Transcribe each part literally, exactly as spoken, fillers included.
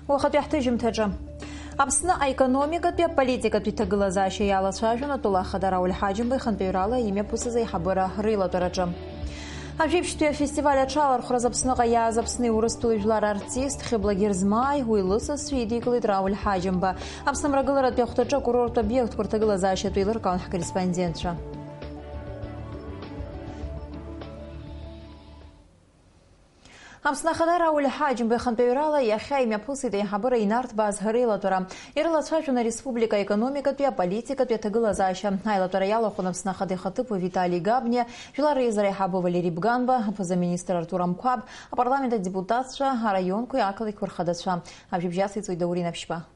Уахатәи ҳҭыжьымҭаҿы. Аԥсны аекономикатәи аполитикатәи ҭагылазаашьа иалацәажәон атәыла ахада Рауль Ҳаџьымба ихантәаҩрала имҩаԥысыз аиҳабыра реилатәараҿы. Ажәибжьтәи афестиваль аҽалархәраз Аԥсныҟа иааз Аԥсни Урыстәылеи жәлар артист Хьыбла Герзмааи уи лысасцәеи идикылеит Рауль Ҳаџьымба. Аԥсны мрагыларатәи ахәҭаҿы акурорттә обиектқәа рҭагылазаашьатә еилыркаауан ҳкорреспондентцәа. Аԥсны Ахада Рауль Ҳаџьымба ихантәаҩрала иахьа имҩаԥысит аиҳабыра инарҭбааз реилатәара. Ирылацәажәон ареспублика аекономикатәи, аполитикатәи аҭагылазаашьа. Аилатәара иалахәын Аԥсны Ахада ихаҭыԥуаҩ Витали Габниа, Жәлар Реизара аиҳабы Валери Бганба, аԥыза-министр Артур Амқәаб, апарламент адепутатцәа, араионқәеи ақалақьқәеи рхадацәа. Ажәабжь ациҵоит Даур Инаԥшьба.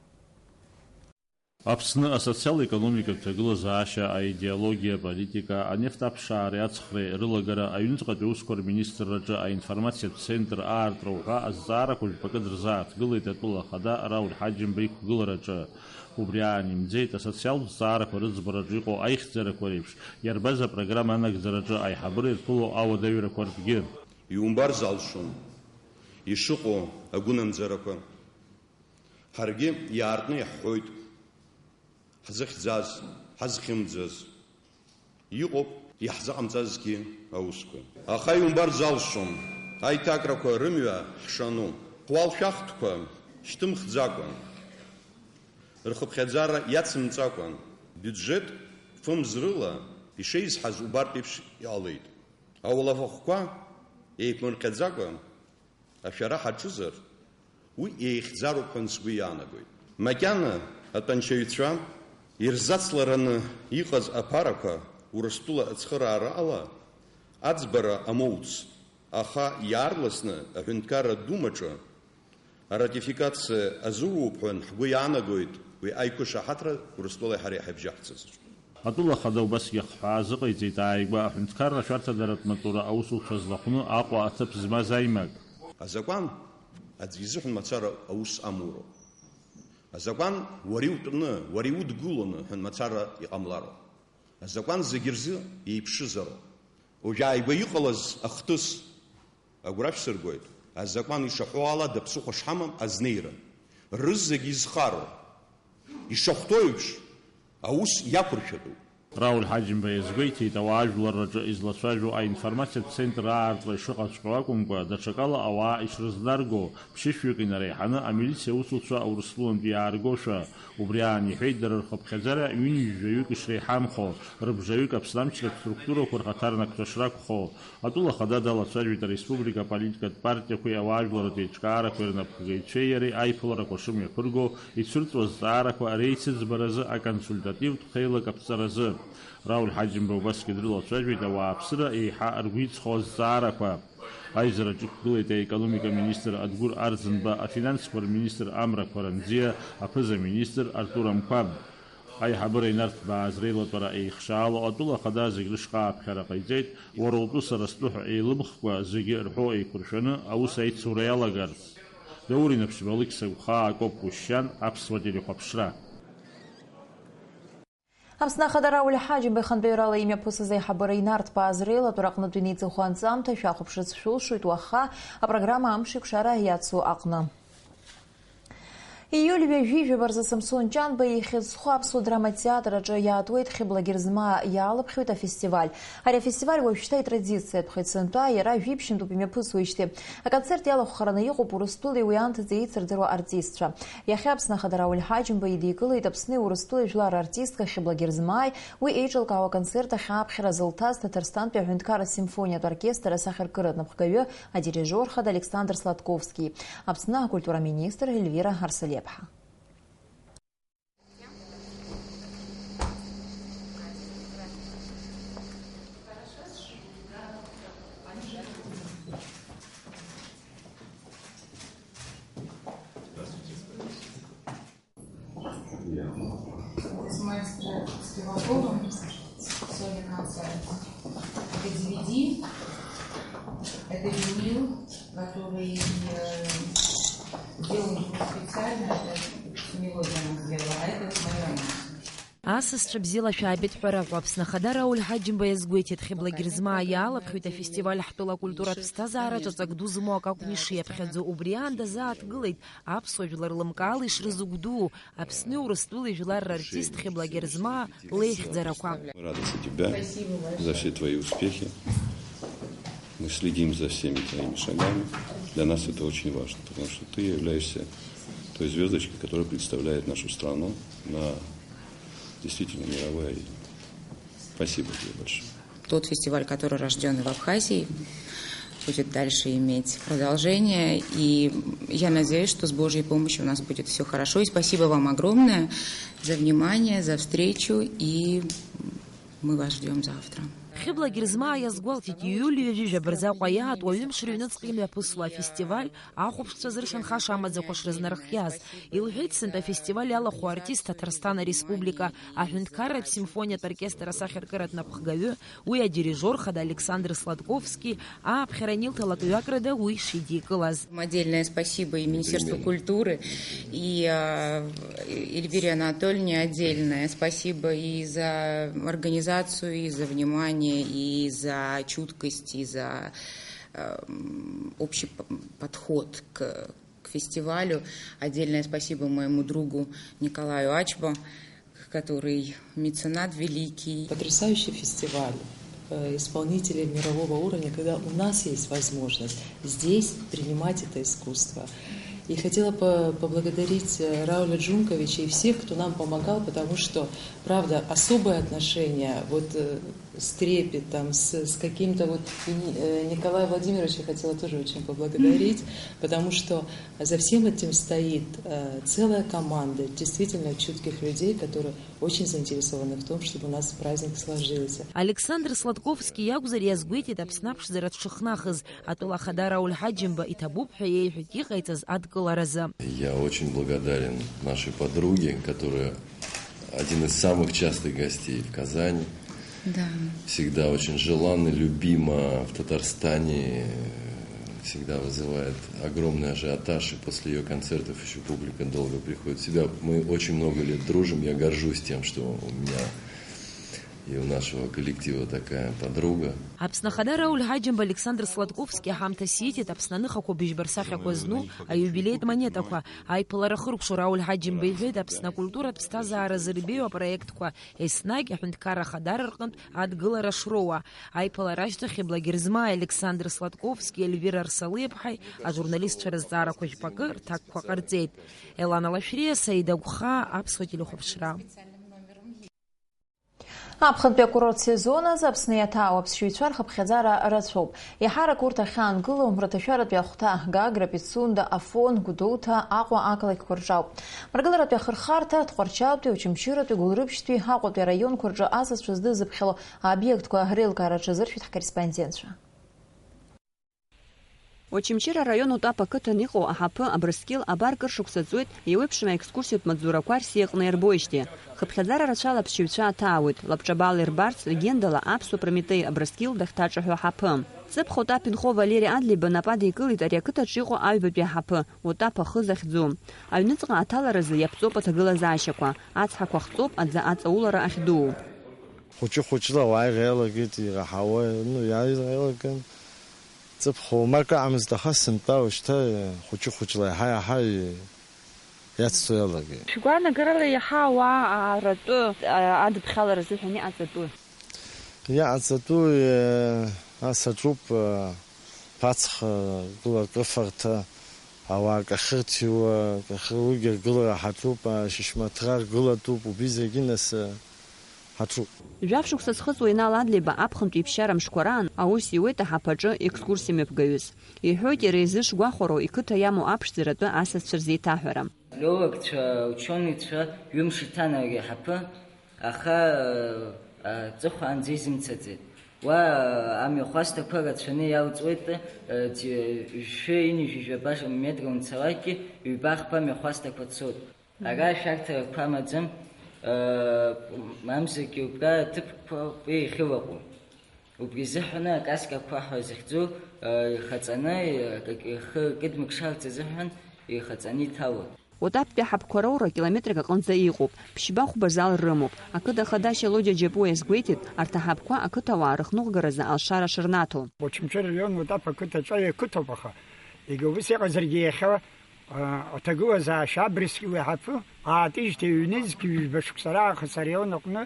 Аԥсны асоциал-економикатә ҭагылазаашьа, аидеологиа, аполитика, анефт аԥшаареи аҵхреи рылагара, аҩныҵҟатәи аусқәа рминистрраҿы аинформациатә центр аартра уҳәа азҵаарақәа жәпакы дырзааҭгылеит атәыла ахада Рауль Ҳаџьымба иқәгылараҿы. Убри аан имӡеит асоциалтә зҵаарақәа рыӡбараҿы иҟоу аихьӡарақәа реиԥш, иарбаз апрограмма анагӡараҿы аиҳабыра ирҭәылоу ауадаҩрақәа ртәгьы. Иумбар залшом ишыҟоу агәынамӡарақәа. Ҳаргьы иаартны иаҳҳәоит ҳзыхьӡаз, ҳазхьымӡаз. Иҟоуп иаҳзыҟамҵазгьы аусқәа. Аха иумбар залшом аиҭакрақәа рымҩа ҳшану. Ҟәуалшәахтәқәа шьҭымхӡакәа, рхыԥхьаӡара иацымҵакәа, биуџьет фымз рыла ишеизҳаз убартә еиԥш иҟалеит. Ауалафахәқәа еиԥмырҟьаӡакәа ашәара ҳаҿызар, уи еихьӡароуп ҳәа сгәы иаанагоит. Макьана атәанчаҩцәа ирзацлараны иҟаз аԥарақәа Урыстәыла ацхыраара ала аӡбара амоуц, аха иаарласны аҳәынҭқарра Думаҿы аратификациа азуроуп ҳәа ҳгәы иаанагоит, уи аиқәышаҳаҭра Урыстәылеи ҳареи ҳаибжьаҳцазар. Атәыла ахада убасгьы ахҳәаа азыҟаиҵеит ааигәа аҳәынҭқарра ашәарҭадаратә маҵура аусуцәа злахәны Аҟәа аҭыԥ змаз аимак. Азакәан аӡә изыҳәан мацара аус амуроуп. Азакәан уара иутәны, уара иудгыланы ҳәа мацара иҟамлароуп. Азакәан зегьы рзы еиԥшызароуп. Уажә ааигәа иҟалаз ахҭыс агәра шәсыргоит, азакәан ишаҳәо ала даԥсыхәа шҳамам азнеира. Рызегь изхароуп. Ишахәҭоу еиԥш, аус иақәыршәатәуп. Рауль Ҳаџьымба иазгәеиҭеит, ауаажәларраҿы излацәажәо аинформациатә центр аартра ишыҟаҵәҟьоу акәымкәа, даҽакала ауаа ишрызнарго, ԥшьышәҩык инареиҳаны амилициа аусуцәа Аурыстәылантәи иааргошәа. Убри аан иҳәеит, дара рхыԥхьаӡара ҩынҩажәаҩык ишреиҳамхо, рыбжаҩык Аԥсны амчратә структурақәа рхаҭарнакцәа шракәхо. Атәыла ахада далацәажәеит ареспублика аполитикатә партиақәеи ауаажәларратә еиҿкаарақәеи рнапхгаҩцәеи иареи аиԥыларақәа шымҩаԥырго ицәырҵуа азҵаарақәа реицыӡбаразы аконсультативтә хеилак аԥҵаразы. Рауль Ҳаџьымба убасгьы дрылацәажәеит ауааԥсыра еиҳа ргәы иҵхо азҵаарақәа. Аизараҿы иқәгылеит аекономика министр Адгәыр Арӡынба, афинансқәа рминистр Амра Қәаранӡиа, аԥыза-министр Артур Амқәаб. Аиҳабыра инарҭбааз реилатәара еихшаало атәыла ахада зегь рышҟа ааԥхьара ҟаиҵеит, уара утәы сара стәы ҳәа еилымхкәа зегьы рҳәо еиқәыршәаны аус аицура иалагарц. Даур Инаԥшьба, Алықьса Гәхаа, Акоп Гәышьшьан, Аԥсуа телехәаԥшра. Аԥсны ахада Рауль Ҳаџьымба ихантәаҩрала имҩаԥысыз аиҳабыра инарҭбааз реилатәара аҟнытә инеиҵыху анҵамҭа шәахәаԥшырц шәылшоит уаха апрограмма Амшеикәшара иацу аҟны. Ииуль ҩажәи жәаба рзы Самсон Ҷанба ихьӡ зху аԥсуа драматеатр аҿы иаатуеит Хьыбла Герзмаа иаалыԥхьоит афестиваль. Ари афестиваль уажәшьҭа итрадициатәхеит, сынтәа иара жәибжьынтәуп имҩаԥысуеижьҭеи. Аконцерт иалахәхараны иҟоуп Урыстәылеи уи анҭыҵ еицырдыруа артистцәа. Иахьа Аԥсны Ахада Рауль Ҳаџьымба идикылеит Аԥсни Урыстәылеи жәлар рартистка Хьыбла Герзмааи, уи еиҿылкаауа аконцерт ахь ааԥхьара зылҭаз Ҭаҭарстантәи аҳәынҭқарра симфониатә оркестр асахьаркыратә напхгаҩы, адирижиор хада Александр Сладковски, Аԥсны акультура министр Ельвира Арсалиаԥҳа. С маэстро Спиваковым Sony Concert. Это D V D, это винил, который, э, сделан был специально, это мелодия она сделала, а это вот мои романсы. Асасцәа бзиала шәаабеит ҳәа раҳәо, Аԥсны Ахада Рауль Ҳаџьымба иазгәеиҭеит, Хьыбла Герзмаа иаалаԥхьоит афестиваль ҳтәыла акультуратә ԥсҭазаара ҿаҵак ду змоу акы акәны ишиаԥхьаӡо, убри аан дазааҭгылеит аԥсуа жәлар лымкаала ишрызыгәдуу Аԥсни Урыстәылеи жәлар рартист Хьыбла Герзмаа леихьӡарақәа. Мы рады за тебя, за все твои успехи. Мы следим за всеми твоими шагами. Для нас это очень важно, потому что ты являешься той звездочкой, которая представляет нашу страну на действительно мировой арене. Спасибо тебе большое. Тот фестиваль, который рождён в Абхазии, будет дальше иметь продолжение. И я надеюсь, что с Божьей помощью у нас будет всё хорошо. И спасибо вам огромное за внимание, за встречу. И мы вас ждём завтра. Хьыбла Герзмаа иазгәалҭеит, ииуль ҩажәи жәаба рзы Аҟәа иаатуа ҩымш рыҩныҵҟа имҩаԥысуа афестиваль ахәаԥшцәа зыршанхаша амаӡақәа шрызнархиаз. Илҳәеит, сынтә афестиваль иалахәу артист Ҭаҭарсҭан Ареспублика аҳәынҭқарратә симфониатә оркестр асахьаркыратә напхгаҩы, уи адирижиор хада Александр Сладковски, ааԥхьара анилҭалак ҩакрада уи шидикылаз. Отдельное спасибо и Министерству культуры, и, а, Эльвире Анатольевне отдельное спасибо и за организацию, и за внимание, и за чуткость, и за, эм, общий п-, подход к, к фестивалю. Отдельное спасибо моему другу Николаю Ачбо, который меценат великий. Потрясающий фестиваль, э, исполнителей мирового уровня, когда у нас есть возможность здесь принимать это искусство. И хотела по-, поблагодарить, э, Рауля Джунковича и всех, кто нам помогал, потому что, правда, особое отношение, вот, э, с трепетом, с, с каким-то вот, и Ни-, э, Николая Владимировича хотела тоже очень поблагодарить, потому что за всем этим стоит, э, целая команда действительно чутких людей, которые очень заинтересованы в том, чтобы у нас праздник сложился. Александр Сладковски иакәзар иазгәеиҭеит Аԥсны аԥшӡара дшыхнахыз, атәыла ахада Рауль Ҳаџьымба иҭабуп ҳәа иеиҳәеит иҟаиҵаз адкыларазы. Я очень благодарен нашей подруге, которая один из самых частых гостей в Казани. Да. Всегда очень желанна, любима в Татарстане, всегда вызывает огромный ажиотаж, и после её концертов ещё публика долго приходит в себя. Мы очень много лет дружим, я горжусь тем, что у меня и у нашего коллектива такая подруга. Аԥсны Ахада Рауль Ҳаџьымба Александр Сладковски аҳамҭа сиҭеит Аԥсны аныхақәа быжьба рсахьақәа зну аиубилеитә монетақәа. Аиԥылара хыркәшо Рауль Ҳаџьымба иҳәеит, Аԥсны акультуратә ԥсҭазаара зырбеиоу апроектқәа еснагь аҳәынҭқарра ахадара рҟынтә адгылара шроуа. Аиԥылара ашьҭахь Хьыбла Герзмааи Александр Сладковски, Ельвира Арсалиаԥҳаи ажурналистцәа рызҵаарақәа жәпакы рҭакқәа ҟарҵеит. Елана Лашәриа, Саида Гәхаа, Аԥсуа телехәаԥшра. Аԥхынтәи акурорт сезон азы Аԥсны иаҭаау аԥсшьаҩцәа рхыԥхьаӡара рацәоуп. Еиҳарак урҭ ахьаангылоу рҭашәаратәи ахәҭа, Гагра, Пицунда, Афон, Гәдоуҭа, Аҟәа ақалақьқәа рҿы ауп. Мрагыларатәи ахырхарҭа, Тҟәарчалтәи, Очамчыратәи, Гәылрыԥшьтәи, Аҟәатәи араионқәа рҿы асасцәа здызыԥхьало аобиектқәа реилкаара рҽазыршәеит ҳкорреспондентцәа. Очамчыра араион Утәап ақыҭан иҟоу аҳаԥы Абрыскьыл абар кыр шықәса ҵуеит, еиуеиԥшым аекскурсиатә маҵзурақәа Россиаҟны иарбоижьҭеи. Хыԥхьаӡара рацәала аԥсшьаҩцәа аҭаауеит, лабҿабала ирбарц, легендала аԥсуа Прометеи Абрыскьыл дахьҭаҿаҳәо аҳаԥы. Ҵыԥх Утәап инхо Валери Адлеиба нап адикылеит ари ақыҭаҿ иҟоу аҩбатәи аҳаԥы, Утәап ахы захьӡу. Аҩныҵҟа аҭаларазы иаԥҵоуп аҭагылазаашьақәа, ацҳақәа хҵоуп аӡы аҵаулара ахьдуу. Хәыҷы-хәыҷла ауаа иреилагеит, ираҳауа, ну, иааира иалаган. Ҵыԥх уамак аҟамызт, аха сынтәа уажәшьҭа хәыҷы-хәыҷла иаҳа-иаҳа иацҵо иалагеит. Шәгәаанагарала иаҳа ауаа ааратәы, а, адыԥхьалара азыҳәан иҟаҵатәу? Иҟаҵатәу, э, ас аҿуп, э, ԥацха, гәыла акрыфарҭа, ауаа кахырҭиуа, кахыр-, уигьы аргылара ҳаҿуп, ашьышьмаҭра аргылатәуп, убри зегьы нас, э, ҳаҿуп. Жәаф шықәса зхыҵуа Инал Адлеиба аԥхынтәи иԥсшьара мшқәа раан аус иуеит аҳаԥаҿы екскурсиа мҩаԥгаҩыс. Иҳәоит иара изы шгәахәароу иқыҭа иамоу аԥшӡаратәы асасцәа рзеиҭаҳәара. Археологцәа, учёныйцәа ҩымш иҭан ари аҳаԥы, аха, а, аҵыхәа анӡа изымцаӡеит. Уа, а, амҩахәасҭақәа рацәаны иалҵуеит, а, ӡ-, жәшәи ҩынҩажәи жәаба метра унцалакгьы, ҩба-хԥа мҩахәасҭақәа цоит. Ара ашәарҭарақәа амаӡам, э, мамзаргьы убра аҭыԥқәа уи иахьылаҟәу. Убри изыҳәаны акаскақәа ҳәа захьӡу, э, ихаҵаны, э, акы-, ихы кыдмыкшарц азыҳәан ихаҵаны иҭалоит. Отаптәи аҳаԥқәа роура километрак аҟынӡа иҟоуп, ԥшьба-хәба зал рымоуп. Ақыҭа ахада Шьалодиа Џьапуа иазгәеиҭеит, арҭ аҳаԥқәа ақыҭауаа рыхныҟәгаразы алшара шырнаҭо. Очамчыра араион Отаԥ ақыҭаҿы иақыҭоуп, аха егьа ус иҟазаргьы иахьа, а, аҭагылазаашьа абрыскьыл иҳаԥы аатижьҭеи ҩнызқь ҩба шықәса раахыс араион аҟны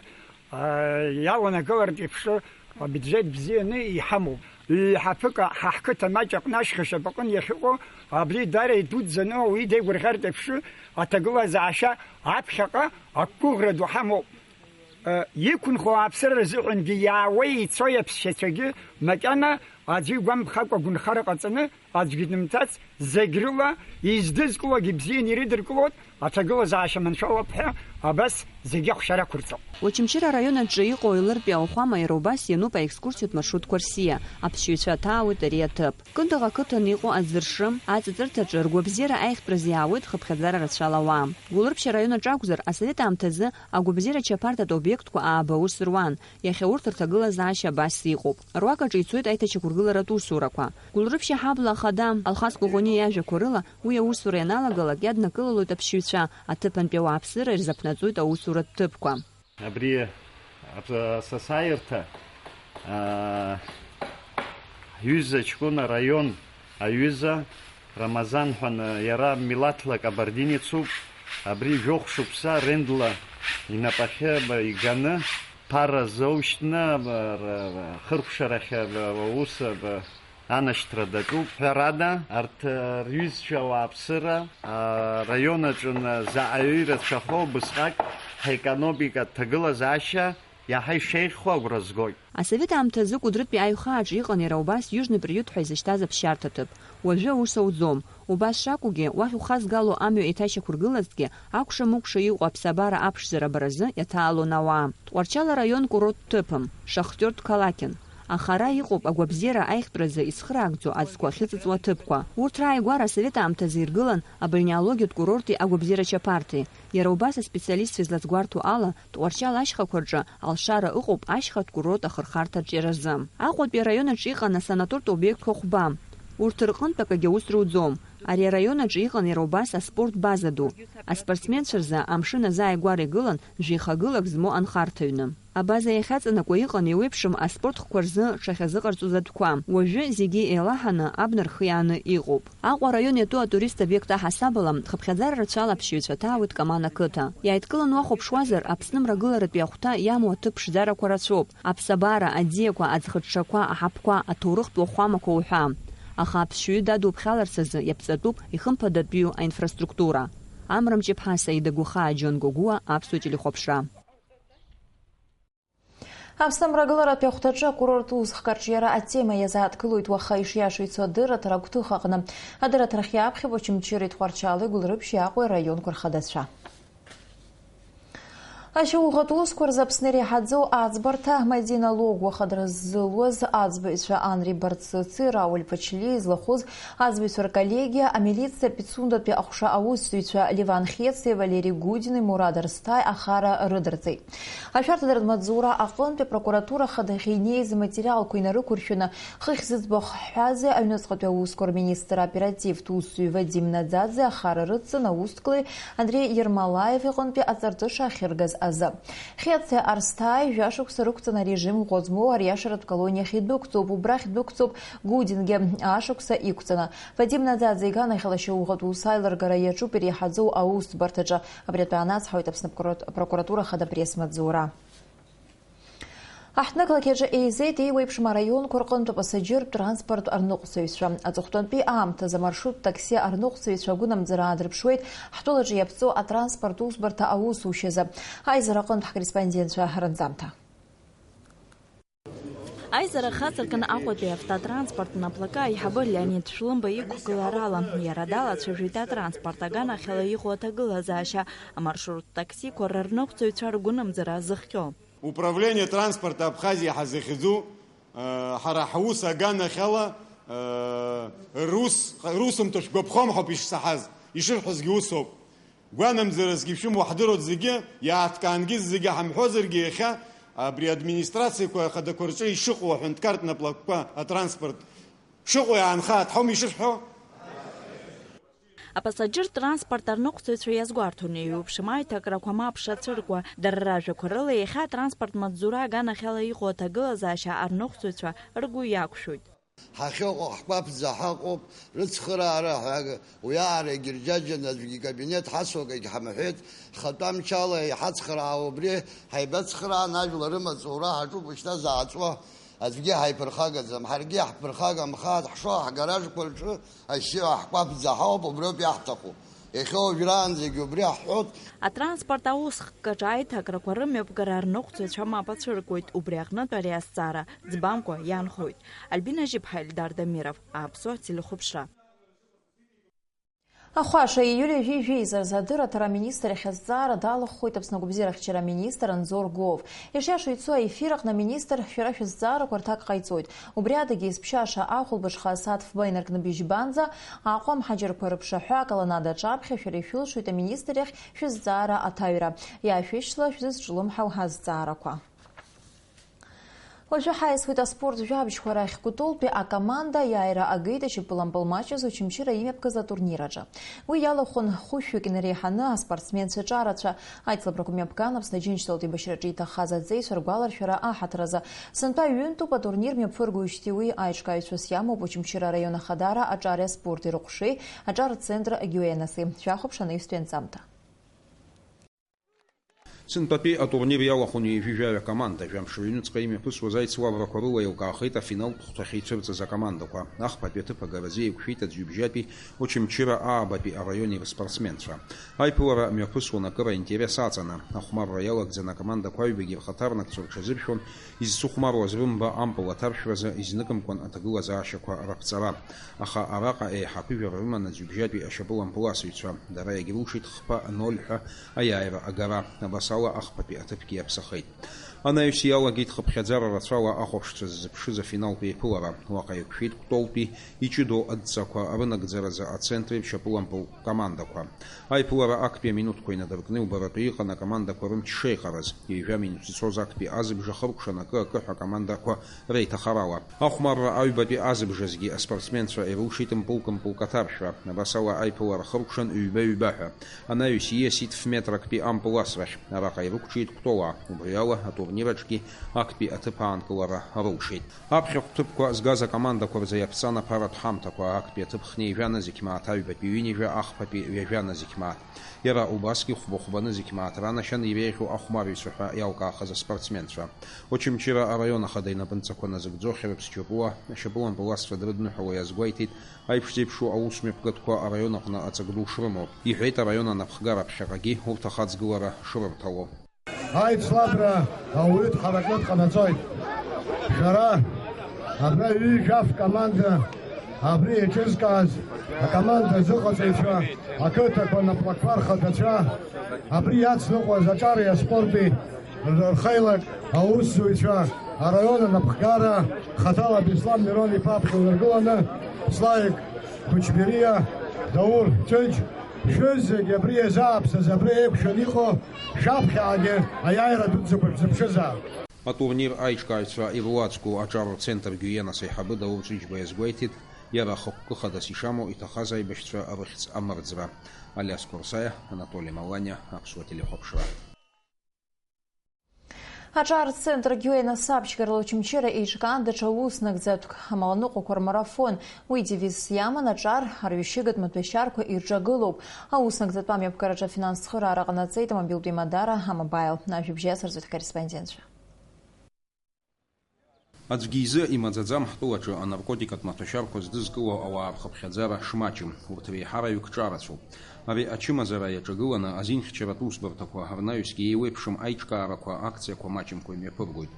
иаланагалартә еиԥш, абиуџьет бзианы иҳамоуп. Ҩ-ҳаԥык ҳа ҳқыҭа маҷ аҟны ашьха шьапаҟын иахьыҟоу, абри даара идуӡӡаны ауаҩы деигәырӷьартә еиԥш, аҭагылазаашьа аԥхьаҟа ақәгәыӷра ду ҳамоуп. Иқәынхо ауааԥсыра рзыҳәангьы иаауеи ицои аԥсшьацәагьы макьана аӡәы игәамԥхакәа агәынхара ҟаҵаны, аӡәгьы дымцац, зегь рыла издызкылогьы бзианы ирыдыркылоит, аҭагылазаашьа маншәалоуп ҳәа абас зегьы ахәшьара ақәырҵоит. Очамчыра араион аҿы иҟоу Елыртәи ауахәама иара убас иануп аекскурсиатә маршрутқәа рсиа, аԥсшьаҩцәа аҭаауеит ари аҭыԥ. Кындыӷ ақыҭан иҟоу аӡыршы, аҵыҵырҭаҿы ргәабзиара аихтәразы иаауеит хыԥхьаӡара рацәала ауаа. Гәылрыԥшь араион аҿы акәзар, асовет аамҭазы агәабзиара чаԥартатә обиектқәа ааба аус руан, иахьа урҭ рҭагылазаашьа абас иҟоуп. Руак аҿы ицоит аиҭашьақәыргыларатә усурақәа. Гәылрыԥшь аҳабла ахада Алхас Коӷониа иажәақәа рыла, уи аусура ианалагалак иаднакылалоит аԥсшьаҩцәа, аҭыԥантәи ауааԥсыра ирзаԥнаҵоит аусуратә ҭыԥқәа. Абри ап-, асасааирҭа, аа, ҩыза ҷкәын араион аҩыза Рамазан ҳәа, иара милаҭла кабардинецуп. Абри жәохә шықәса рендла инапахьы, ба, иганы, ԥара зоушьҭны, ба, ра-, ра-, хыркәшарахь, ба, аус, ба, анашьҭра даҿуп. Ҳәарада, арҭ, а, рҩызцәа ауааԥсыра, а, раион аҿы заҟаҩы ирацәахо убысҟак ҳекономика ҭагылазаашьа иаҳа ишеиӷьхо агәра згоит. Асовет аамҭазы Кәыдрытәи аҩхааҿы иҟан иара убас Южный Приют ҳәа изышьҭаз аԥсшьарҭа ҭыԥ. Уажәы аус ауӡом. Убас шакәугьы, уахь ухазгало амҩа еиҭашьақәыргылазҭгьы, акәша-мыкәша иҟоу аԥсабара аԥшӡара абаразы иаҭаалон ауаа. Тҟәарчал араион курорттә ҭыԥым, шахтиортә қалақьын. Аха ара иҟоуп агәабзиара аихтәразы ицхыраагӡоу аӡқәа ахьыҵыҵуа аҭыԥқәа. Урҭ рааигәара асовет аамҭазы иргылан абальнеологиатә курорти агәабзиара чаԥарҭеи. Иара убас аспециалистцәа излазгәарҭо ала, Тҟәарчал ашьхақәа рҿы алшара ыҟоуп ашьхатә курорт ахырхарҭа аҿиаразы. Аҟәатәи араион аҿы иҟан асанатортә обиектқәа хәба. Урҭ рҟынтә акагьы аус руӡом. Ари араион аҿы иҟан иара убас аспорт база ду. Аспортсменцәа рзы амшын азааигәара игылан жәеихагылак змоу анхарҭаҩны. Абаза иахьаҵанакуа иҟан еиуеиԥшым аспорт хкқәа рзы дшахьазыҟарҵоз атәқәа. Уажәы зегьы еилаҳаны абна рхы иааны иҟоуп. Аҟәа араион иатәу атурист обиект аҳасабала, хыԥхьаӡара рацәала аԥсшьаҩцәа ҭаауеит Каман ақыҭа. Иааидкыланы уахәаԥшуазар, Аԥсны мрагыларатә иахәҭа иамоу аҭыԥ ԥшӡарақәа рацәоуп, аԥсабара, аӡиақәа, аӡхыҽҽақәа, аҳаԥқәа, аҭоурыхтә уахәамақәа уҳәа. Аха аԥсшьаҩы дадуԥхьаларц азы иаԥҵатәуп ихымԥадатәиу аинфраструктура. Амра Мҷыԥҳа, Саида Гәыхаа, Џьон Гогәуа, Аԥсуа телехәаԥшра. Аԥсны амрагыларатә иахәҭаҿы акурорт усхк арҿиара атема иазааҭгылоит уаха ишиашоу ицо адырраҭара агәҭыха аҟны. Адырраҭарахь иаԥхьап Очамчыреи Тҟәарчали Гәылрыԥшьи Аҟәеи раионқәа рхадацәа. Ашьауӷатә усқәа рзы Аԥсны иреиҳаӡоу аӡбарҭа Мадина Логә уаха дырзызлуаз аӡбаҩцәа Анри Барцыци Рауль Пачлии злахәыз аӡбаҩцәа рколлегиа, амилициа Пицундатәи аҟәша аусзуҩцәа Леван Хециеи Валери Гудини Мурад Арсҭаи ахара рыдырҵеит. Ашәарҭадаратә маҵзура аҟынтәи апрокуратура ахадахь инеиз аматериалқәа инарықәыршәаны, хыхь зыӡбахә ҳҳәази аҩныҵҟатәи аусқәа рминистр аоперативтә усзуҩ Вадим Наӡаӡе ахара рыдҵан аусҭклеи Андреи Ермолаев иҟынтәи аҵарҵыша ахьыргаз азы. Хециа Арсҭаи жәашықәса рықәҵаны арежим ӷәӷәа змоу ариашаратә колониахь идәықәҵоуп, убрахь дәықәҵоуп Гудингьы ашықәса иқәҵаны. Вадим Наӡаӡе иганахьала ашьауӷатә ус аилыргара иаҿуп иреиҳаӡоу аусӡбарҭаҿы. Абри атәы аанацҳауеит Аԥсны прокурат-, апрокуратура ахада апресс-маҵзура. Аҳҭнықалақь аҿы еизеит еиуеиԥшым араионқәа рҟынтә апассаџьыртә транспорт арныҟәцаҩцәа. Аҵыхәтәантәи аамҭазы амаршрут такси арныҟәцаҩцәа агәынамӡара аадырԥшуеит ҳтәылаҿы иаԥҵоу атранспорт усбарҭа аусушьазы. Аизара аҟынтә ҳкорреспондентцәа ранҵамҭа. Аизара хацыркын Аҟәатәи автотранспорт наплакы аиҳабы Леонид Шәлымба иқәгыларала. Иара далацәажәеит атранспорт аганахьала иҟоу аҭагылазаашьа, амаршрут таксиқәа рырныҟәцаҩцәа ргәынамӡара зыхҟьо. Управление транспорта Абхазии ҳазыхьӡу, э, ҳара ҳус аганахьала, э, рус, русумҭа шәгәаԥхом ҳәа ауп ишсаҳаз, ишырҳәозгьы усоуп. Гәанамӡаразгьы шәымоу ҳдыруеит зегьы, иааҭкаангьы зегьы ҳамҳәозаргьы, иахьа абри администрациақәа ахадақәа рҿы ишыҟоу аҳәынҭқарратә наплакқәа, атранспорт шыҟоу иаанхааит ҳәа аума ишырҳәо? Апасаџьыртә транспорт арныҟәцаҩцәа иазгәарҭон, еиуеиԥшым аиҭакрақәа мап шацәыркуа. Дара ражәақәа рыла, иахьа атранспорт маҵзура аганахьала иҟоу аҭагылазаашьа арныҟәцаҩцәа ргәы иақәшәоит. Ҳахьыҟоу ҳгәаԥӡа ҳаҟоуп, рыцхыраара ҳәа уиаара егьырџьаџьаны аӡәгьы икабинет ҳасуагагь ҳамҳәеит, хатәамчала иҳацхраауа убри ҳаибацхраан ажәлар рымаҵура ҳаҿуп шьҭа зааҵуа. Аӡәгьы ҳаиԥырхагаӡам, ҳаргьы иаҳԥырхагамхааит, ҳшоу ҳгаражқәа рҿы ашьшьыҳәа ҳгәаԥӡа ҳауп, убриоуп иаҳҭаху. Иахьа уажәраанӡагьы убри ҳҳәоит. Атранспорт аусхкаҿы аиҭакрақәа рымҩаԥгара арныҟәцаҩцәа мап ацәыркуеит, убри аҟнытә ари азҵаара ӡбамкәа иаанхоит. Альбина Жьыԥҳа, Ельдар Дамиров, Аԥсуа телехәаԥшра. Ахәаша, ииули жәижәи изы рзы адырраҭара аминистр иахь азҵаара далахәхоит Аԥсны агәабзиарахьчара аминистр Анзор Гов. Ишиашоу ицо аефир аҟны аминистр шәара шәызҵаарақәа рҭак ҟаиҵоит. Убри адагьы изԥшьаша ахәылбыҽха асааҭ фба инаркны быжьбанӡа Аҟәа амҳаџьырқәа рыԥшаҳәа аколоннада аҿаԥхьа шәара ишәылшоит аминистр иахь шәызҵаара аҭаҩра. Иаашәышьҭла шәзызҿлымҳау ҳазҵаарақәа. Уажәы ҳаиасуеит аспорт жәабжьқәа рахь. Кәтолтәи акоманда аиааира агеит ашьапылампыл маҷ азы Очамчыра имҩаԥгаз атурнир аҿы. Уи иалахәын хәышәҩык инареиҳаны аспортсменцәа ҿарацәа. Аицлабрақәа мҩаԥган Аԥсны Аџьынџьтәылатә еибашьраҿы иҭахаз аҵеицәа ргәаларшәара аҳаҭыр азы. Сынтәа ҩынтәуп атурнир мҩаԥыргоижьҭеи уи аиҿкааҩцәас иамоуп Очамчыра араион ахадара аҿари аспорти рыҟәшеи аҿар центр Гиуенаси. Шәахәаԥш анаҩстәи анҵамҭа. Сынтәатәи атурнир иалахәын ҩажәи жәаҩа команда, жәамш рыҩнуҵҟа имҩаԥысуаз аицлабрақәа рыла еилкаахеит афиналтә хәҭахь ицәырҵыз акомандақәа. Ахԥатәи аҭыԥ агаразы еиқәшәеит аӡҩыбжьатәи Очамчыра аабатәи араиони рспортсменцәа. Аиԥылара мҩаԥысуан акыр аинтерес аҵаны. Ахәмарра иалагӡаны акомандақәа аҩбагьы рхаҭарнакцәа рҽазыршәон, изцәыхәмаруаз рымба ампыл аҭаршәразы изныкымкәан аҭагылазаашьақәа раԥҵара. Аха араҟа еиҳа аԥыжәара рыман аӡҩыбжьатәи ашьапылампыласыҩцәа. Дара иагьрылшеит хԥа ноль ҳәа аиааира агара. Абас ала ахԥатәи аҭыԥгьы иаԥсахеит. Анаҩс иалагеит хыԥхьаӡара рацәала ахәаԥшцәа ззыԥшыз афиналтә еиԥылара. Уаҟа еиқәшәеит Кәтолтәи иҷыдоу адҵақәа рынагӡаразы ацентри ршьапылампыл командақәа. Аиԥылара актәи аминуҭқәа инадыркны иубаратәы иҟан акомандақәа рымч шеиҟараз. Ҩажәа минуҭ ицоз актәи азыбжа хыркәшан акы-акы ҳәа акомандақәа реиҭахарала. Ахәмарра аҩбатәи азыбжазгьы аспортсменцәа ирылшеит мпылк-мпылк аҭаршәра. Абас ала аиԥылара хыркәшан ҩба-ҩба ҳәа. Анаҩс ииасит ф-метрактәи ампыл асрахь. Араҟа ирықәҿиеит Кәтолаа. Убри ала атурнир аҿгьы актәи аҭыԥ аанкылара рылшеит. Аԥхьахә ҭыԥқәа згаз акомандақәа рзы иаԥҵан аԥаратә ҳамҭақәа, актәи аҭыԥ хнеи жәа нызқь мааҭ, аҩбатәи ҩынҩажәа, ахԥатәи ҩажәа нызқь мааҭ. Иара убасгьы хәба-хәба нызқь мааҭ ранашьан иреиӷьу ахәмарҩцәа ҳәа иалкаахаз аспортсменцәа. Очамчыра араион ахада инапынҵақәа назыгӡо Хьрыԥс Џьопуа ашьапылампыласцәа дрыдныҳәало иазгәеиҭеит аиԥш зеиԥшу аусмҩаԥгатәқәа араион аҟны аҵак ду шрымоу. Иҳәеит араион анапхгара ԥхьаҟагьы урҭ ахаҵгылара шрырҭало. Аицлабра ауаҩытә ҳаракы дҟанаҵоит. Шәара, абра ҩажәа команда, абри еиҿызкааз акоманда азыҟаҵаҩцәа, ақыҭақәа наплакқәа рхадацәа, абри иацныҟәаз аҿари аспорти рхеилак аусзуҩцәа, араион анапхгара, хаҭала Беслан Мирон-иԥа аԥхьа инаргыланы, Славик Кучбериа, Даур Ҷыҷ, шәызегь абри иазааԥсаз, абри еиқәшәаны иҟоу, шәаԥхьаҟагьы аиааира дуӡӡақәа шәзыԥшызаап. Атурнир аиҿкааҩцәа ируаӡәку аҿар рцентр Гиуенас аиҳабы Даур Ҵәыџьба иазгәеиҭеит, иара ахықәкы хадас ишамоу иҭахаз аибашьцәа рыхьӡ амырӡра. Алиас Қәарсаиа, Анатоли Маланиа, Аԥсуа телехәаԥшра. Аҿар центр Гиуенас аԥшьгарала Очамчыра еиҿкаан даҽа ус нагӡатәк, амаланыҟәақәа рмарафон. Уи девизс иаман аҿар арҩашьыгатә маҭәашьарқәа ирҿагылоуп. Аус нагӡатәы амҩаԥгараҿы афинанстә цхыраара ҟанаҵеит амобилтә еимадара А-Мобаил. Ажәабжь иацырҵоит ҳкорреспондентцәа. Аӡәгьы изы имаӡаӡам ҳтәылаҿы анаркотикатә маҭәашьарқәа здызкыло ауаа рхыԥхьаӡара шмаҷым, урҭ реиҳараҩык ҿарацәоуп. Ари ачымазара иаҿагыланы азинхьчаратә усбарҭақәа рнаҩсгьы еиуеиԥшым аиҿкаарақәа, акциақәа маҷымкәа имҩаԥыргоит.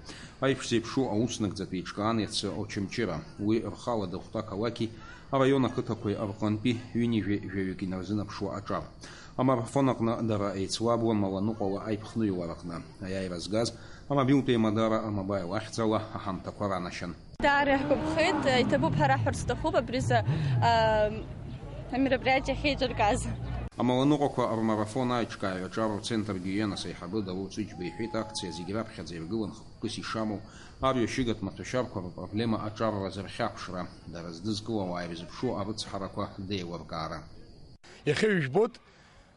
Аиԥш зеиԥшу аус нагӡатә еиҿкаан иацы Очамчыра. Уи рхала Дыхәҭа ақалақьи араион ақыҭақәеи рҟынтәи ҩынҩажәи жәаҩык инарзынаԥшуа аҿар. Амарафон аҟны дара еицлабуан Маланыҟәала аиԥхныҩлараҟны. Аиааира згаз амобилтә еимадара А-Мобаил ахьӡала аҳамҭақәа ранашьан. Даара иаҳгәаԥхеит, иҭабуп ҳәа раҳәарц сҭахуп абри азы, а, амероприатие ахьеиҿыркааз. Амаланыҟәақәа рмарафон аиҿкааҩ аҿар рцентр Гиуенас аиҳабы Даур Ҵәыџьба иҳәеит, акциа зегь раԥхьаӡа иргылан хықәкыс ишамоу арҩашьыгатә маҭәашьарқәа рпроблема аҿарразы рхьаԥшра, дара здызкыло ауаа ирзыԥшу арыцҳарақәа деилыркаара. Иахьа ижәбоит,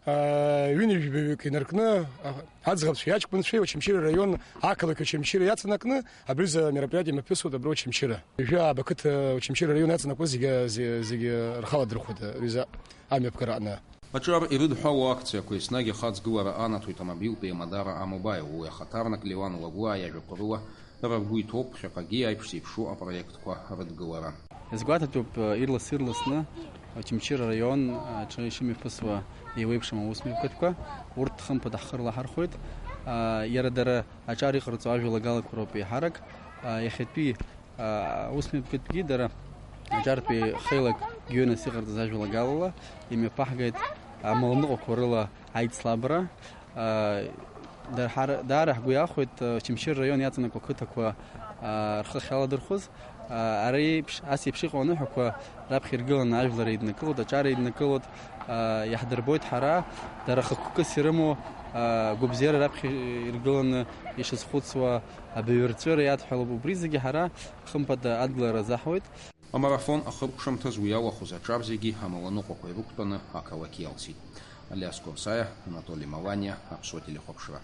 аа, ҩынҩажәаҩык инаркны, а, аӡӷабцәеи аҷкәынцәеи Очамчыра араион ақалақь Очамчыра иаҵанакны абри аҩыза мероприатиа мҩаԥысуеит абра Очамчыра. Ҩажәа ааба қыҭа Очамчыра араион иаҵанакуа зегьы, зе-, зегьы рхала дырхәоит ари аҩыза амҩаԥгара аҟны. Аҿар ирыдҳәалоу акциақәа еснагь ахаҵгылара анаҭоит амобилтә еимадара А-Мобаил. Уи ахаҭарнак Леуан Лагәлаа иажәақәа рыла дара ргәы иҭоуп ԥхьаҟагьы аиԥш зеиԥшу апроектқәа рыдгылара. Иазгәаҭатәуп, ирлас-ирласны Очамчыра араион аҿы ишымҩаԥысуа еиуеиԥшым аусмҩаԥгатәқәа, урҭ хымԥада ҳхы рлаҳархәоит. Иара дара аҿар иҟарҵо ажәалагалақәа роуп еиҳарак. Иахьатәи аусмҩаԥгатәгьы дара аҿартәи хеилак гьҩынас иҟарҵаз ажәалагалала имҩаԥаҳгеит амаланыҟәақәа рыла аицлабра. Дара ҳара, даара ҳгәы иахәеит, Очамчыра араион иаҵанакуа ақыҭақәа, рхы ахьаладырхәыз. Ара еиԥш, ас еиԥш иҟоу аныҳәақәа раԥхьа иргыланы ажәлар еиднакылоит, аҿар еиднакылоит, иаҳдырбоит ҳара, дара хықәкыс ирымоу, гәабзиара раԥхьа иргыланы ишазхәыцуа абаҩрҵәыра иадҳәалоуп, убри зегьы ҳара хымԥада адгылара азаҳуеит. Амарафон ахыркәшамҭаз уи иалахәыз аҿар зегьы амаланыҟәақәа ирықәтәаны ақалақь иалсит. Алиас Корсаиа, Анатоли Маланиа, Аԥсуа телехәаԥшра.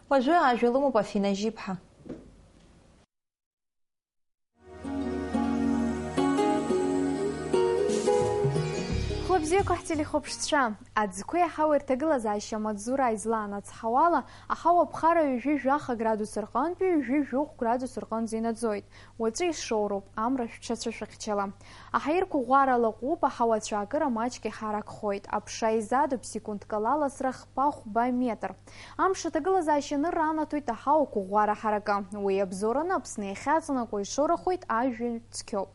Уажәы ажәа лымоуп Афина Жьиԥҳа. Хәлабзиақәа ҳтелехәаԥшцәа, аӡқәеи аҳауеи рҭагылазаашьа амаҵзура излаанацҳауала, аҳауа ԥхара ҩажәи жәаха градус рҟынтәи ҩажәи жәохә градус рҟынӡа инаӡоит. Уаҵәы ишоуроуп, амра шәҽацәышәыхьчала. Аҳаирқәа ӷәӷәара лаҟәуп, аҳауа ацәаакыра маҷк иҳаракхоит. Аԥша еизадоуп, секундк ала ласра хԥа-хәба метр. Амш аҭагылазаашьа анырра анаҭоит аҳауақәа ӷәӷәара ҳаракы. Уи иабзоураны Аԥсны иахьаҵанакуа ишоурахоит ажәҩан цқьоуп.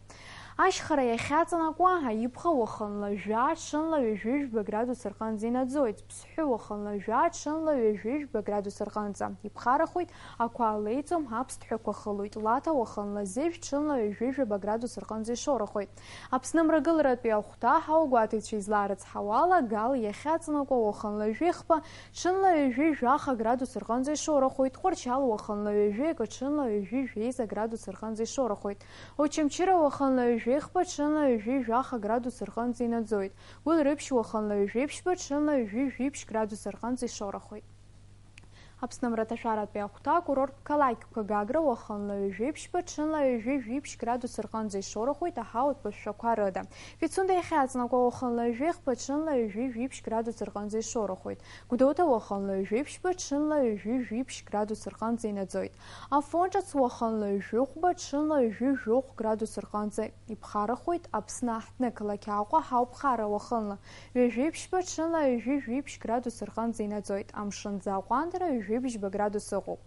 Ашьхара иахьаҵанакуа аибӷа уахынла жәа, ҽынла ҩажәи жәба градус рҟынӡа инаӡоит. Ԥсҳәы уахынла жәа, ҽынла ҩажәи жәба градус рҟынӡа. Иԥхарахоит, ақәа леиӡом, аԥсҭҳәақәа хылоит. Лаҭа уахынла зежә, ҽынла ҩажәи жәаба градус рҟынӡа ишоурахоит. Аԥсны мрагыларатәи ахәҭа ҳауагәаҭаҩцәа излаарыцҳауала, Гал иахьаҵанакуа уахынла жәихба, ҽынла ҩажәи жәаха градус рҟынӡа ишоурахоит, Тҟәарчал уахынла ҩажәи акы, ҽынла ҩажәи жәеиза градус рҟынӡа ишоурахоит, Очамчыра уахынла ҩажәи хба, ҽынла ҩажәи жәаха градус рҟынӡа инаӡоит, Гәылрыԥшь уахынла ҩажәи ԥшьба, ҽынла ҩажәи жәиԥшь градус рҟынӡа ишоурахоит. Аԥсны амраҭашәаратәи ахәҭа акурорттә қалақьқәа Гагра уахынла ҩажәи ԥшьба, ҽынла ҩажәи жәиԥшь градус рҟынӡа ишоурахоит аҳауатә ԥышәақәа рыда. Пицунда иахьаҵанакуа уахынла ҩажәи хба, ҽынла ҩажәи жәиԥшь градус рҟынӡа ишоурахоит. Гәдоуҭа уахынла ҩажәи ԥшьба, ҽынла ҩажәи жәиԥшь градус рҟынӡа инаӡоит. Афон ҿыц уахынла ҩажәи хәба, ҽынла ҩажәи жәохә градус рҟынӡа иԥхарахоит. Аԥсны аҳҭнықалақь Аҟәа ҳауԥхара уахынла ҩажәи ԥшьба, ҽынла ҩажәи жәиԥшь градус рҟынӡа инаӡоит. Амшынӡы аҟәандара ҩажәи бжьба градус ыҟоуп.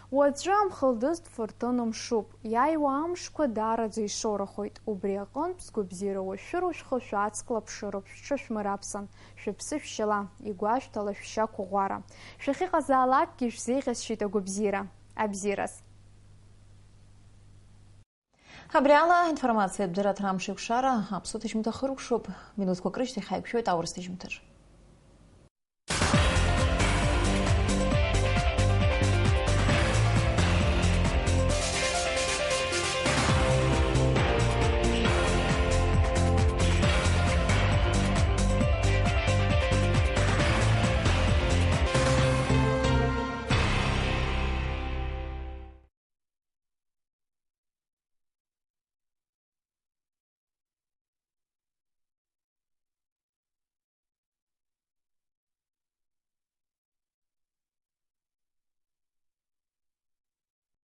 Уаҵәы амхылдыз дфырҭын мшуп. Иааиуа амшқәа даараӡа ишоурахоит. Убри аҟынтә, сгәабзиара уашәыру шәхы шәааҵклаԥшыроуп, шәҽышәмырааԥсан, шәыԥсы шәшьала, игәашәҭала шәшьақәа ӷәара. Шәахьыҟазаалакгьы шәзеиӷьасшьеит агәабзиара. Абзиараз. Абри ала аинформациатә дырраҭара амш еиқәшара аԥсуа ҭыжьымҭа хыркәшоуп. Минуҭқәак рышьҭахь ҳаиқәшәоит аурыс ҭыжьымҭаҿ.